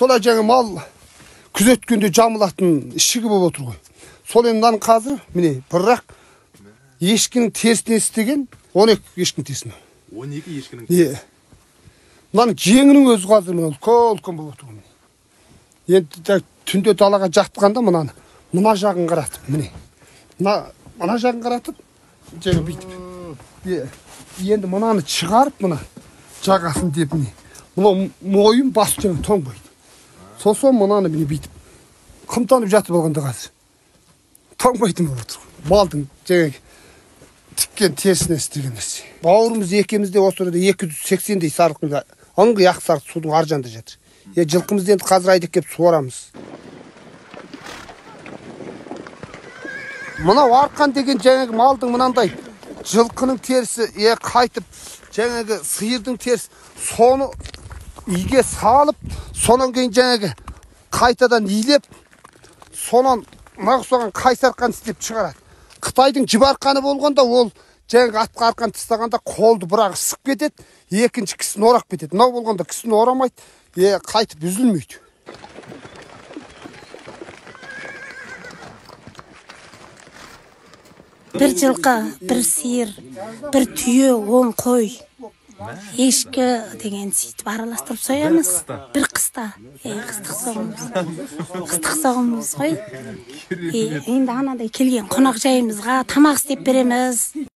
Солай жаңа мал күзеткенде жамылатын ішігі болып отыр ғой. Сол енді мынаның қазір міне бірақ ешкінің терісінен істеген 12 ешкінің терісінен. 12 ешкінің терісі. Мынаның жеңінің өзі қазір мына үлкен болып отыр. Енді түнде далаға жатқанда мынаны мына жағын қаратып, міне. Мына жағын қаратып, жаңа бүйтіп. Енді мынаны шығарып, мына жағасын деп міне. Мына мойын бас жаңа тоңбайды. Сосын мынаны міне бүйтіп қымтанып жатып алғанда қазір тоңбайтын болып отыр. Малдың жаңағы тіккен терісінен істеген нәрсе. Бауырымыз екеуміз де осы орада 280-дей сарықтың ыңғай ақ сарық судың ар жағында жатыр. Жылқымызды енді қазір айдап келіп суарамыз. Мынау арқан деген жаңағы малдың мынандай жылқының терісі, қайтып жаңағы сиырдың терісі, соны иге салып, сонан кейін жаңағы қайтадан илеп, сонан мына соған қайсы арқан істеп шығарады. Қытайдың жіп арқаны болғанда ол жаңағы атқа арқан тастағанда қолды бірақ ысып кетеді, екінші кісіні орап кетеді. Мынау болғанда кісіні орамайды, қайтып үзілмейді. Бір жылқы, бір сиыр, бір түйе, 10 қой, ешкі деген сөйтіп араластырып соямыз. Бір қыста, қыстық соғымыз. Қыстық соғымыз ғой. Енді анадай келген қонақ жайымызға тамақ істеп береміз.